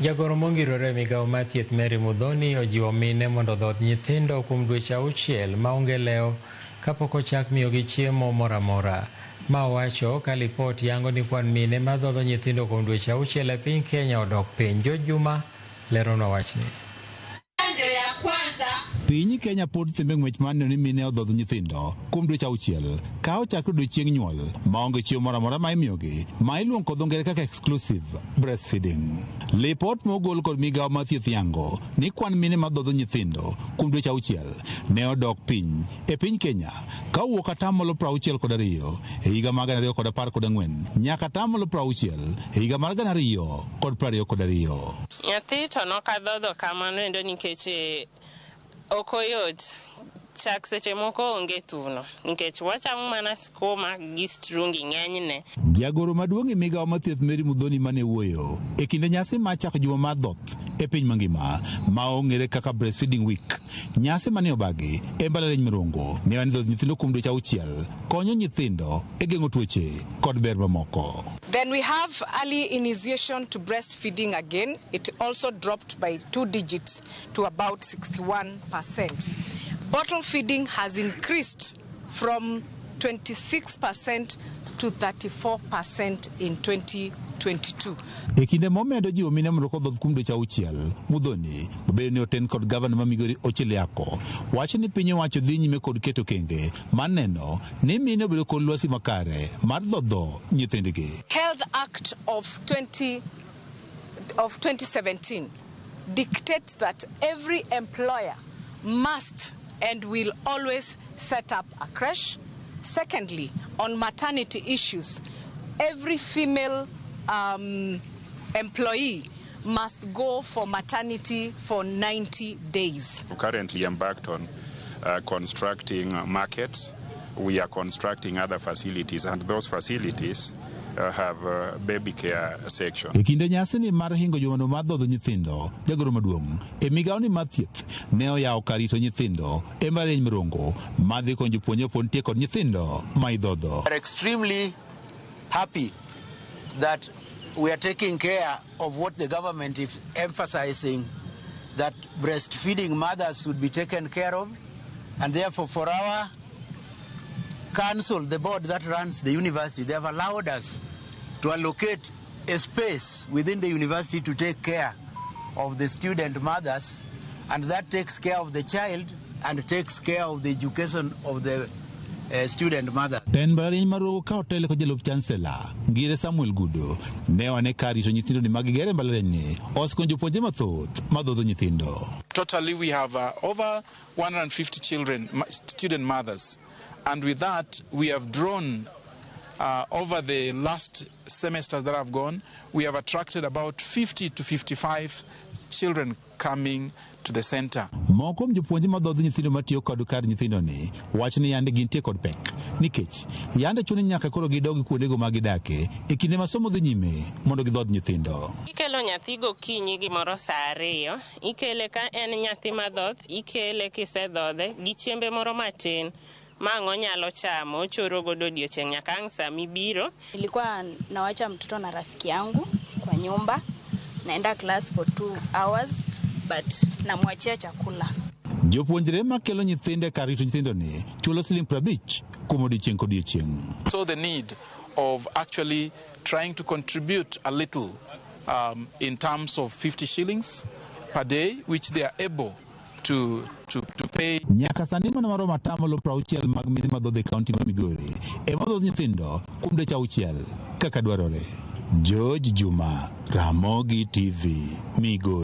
Jagoro mongirore e migawo mar thieth Mary Muthoni ojiwo mine mondo odhodh nyithindo kuom dweche 6 maonge lewo kapok ochak miyogi chiemo moro amora. Ma owacho ka lipot yango ni kwan mine madhodho nyithindo kuom dweche 6 e piny Kenya odok piny. George Juma leronwa wachni. Piny Kenya pod thembe ng'wech mar neno ni mine odhodho nyithindo kuom dweche 6 ka ochakre odiochieng' nyuol maonge chiemo moro amora ma imiyogi ma iluongo kod dho ngere kaka exclusive breastfeeding. Lipot mogol kod migawo mar thieth yango ni kwan mine madhodho nyithindo kuom dweche 6 ne odok piny e piny Kenya ka owuok 62% e higa mar 2014 nyaka 60% e higa mar 2022. Nyathi to nokadhodho kamano endo nikech ok oyot. Chak seche moko onge thuno nikech wachamo mana skuma gi strungi ng'enyne. Jagoro maduong' e migawo mar thieth Mary Muthoni mane wuoyo e kinde nyasi mar chako juma mar dhoth e piny mangima ma ong'ere kaka Breastfeeding Week. Nyasi mane obagi e mbalariany Mirongo ne ni dhodho nyithindo kuom dweche 6 konyo nyithindo e geng'o tuoche kod ber mamoko. Then we have early initiation to breastfeeding again. It also dropped by 2 digits to about 61%. Bottle feeding has increased from 26% to 34% in 2022. E kinde momedo jiwo mine mondo kodhodh kuom dweche 6, Muthoni mabedo ni oten kod gavana ma Migori Ochiel Yako wacho ni piny owacho dhi nyime kod keto kenge mar neno ni mine obedo kod lwasi makare mar dhodho nyithindgi. Health Act of 2017 dictates that every employer must and will always set up a creche. Secondly, on maternity issues, every female employee must go for maternity for 90 days. Currently embarked on constructing markets. We are constructing other facilities, and those facilities have a baby care section. E kinde nyasi ni mar hingo jumano mar dhodho nyithindo, jagoro maduong' e migawo ni mar thieth ne oyawo kar rito nyithindo e mbalariany Mirongo madhi konyo jopuonjre pod nitie kod nyithindo ma idhodho. We are extremely happy that we are taking care of what the government is emphasizing, that breastfeeding mothers should be taken care of, and therefore for our council, the board that runs the university, they have allowed us to allocate a space within the university to take care of the student mothers, and that takes care of the child and takes care of the education of the student mother. Ten mbalariany mar Rongo ka otele kod jalup chancellor Ngire Samuel Gudo ne one kar rito nyithindo ni mag gere mbalariany ni osekonyo jopuonjre mathoth madhodho nyithindo. Totally we have over 150 children, student mothers, and with that we have drawn over the last semesters that have gone, we have attracted about 50 to 55 children coming to the center. Moko kuom jopuonje madhodho nyithindo matiyo kod kar nyithindo ni wacho ni yande gintie kod pek nikech yande chuno nyaka koro gidog kuondego ma gidake e kinde ma somo dhi nyime mondo gidhodh nyithindo. Ikelo nyathi gokinyi gimoro saa 2, ikele ka en nyathi madhoth, ikele kisedhodhe gi chiembe moro matin ma ang' onyalo chamo, ochoro godo odiochieng' nyaka ang' saa mibiro. Nilikuwa nawacha mtoto na rafiki yangu kwa nyumba, naenda class for 2 hours but namwachia chakula. Jopuonjre makelo nyithindo e kar rito nyithindo ni chulo siling 50 kuom odiochieng' kodiochieng'. So the need of actually trying to contribute a little in terms of 50 shillings per day, which they are able to pay. Nyaka sani mana maromo 60% mag mine madhodho e kaunti ma Migori ema dhodho nyithindo kuom dweche 6 kaka dwarore. George Juma, Ramogi TV, Migori.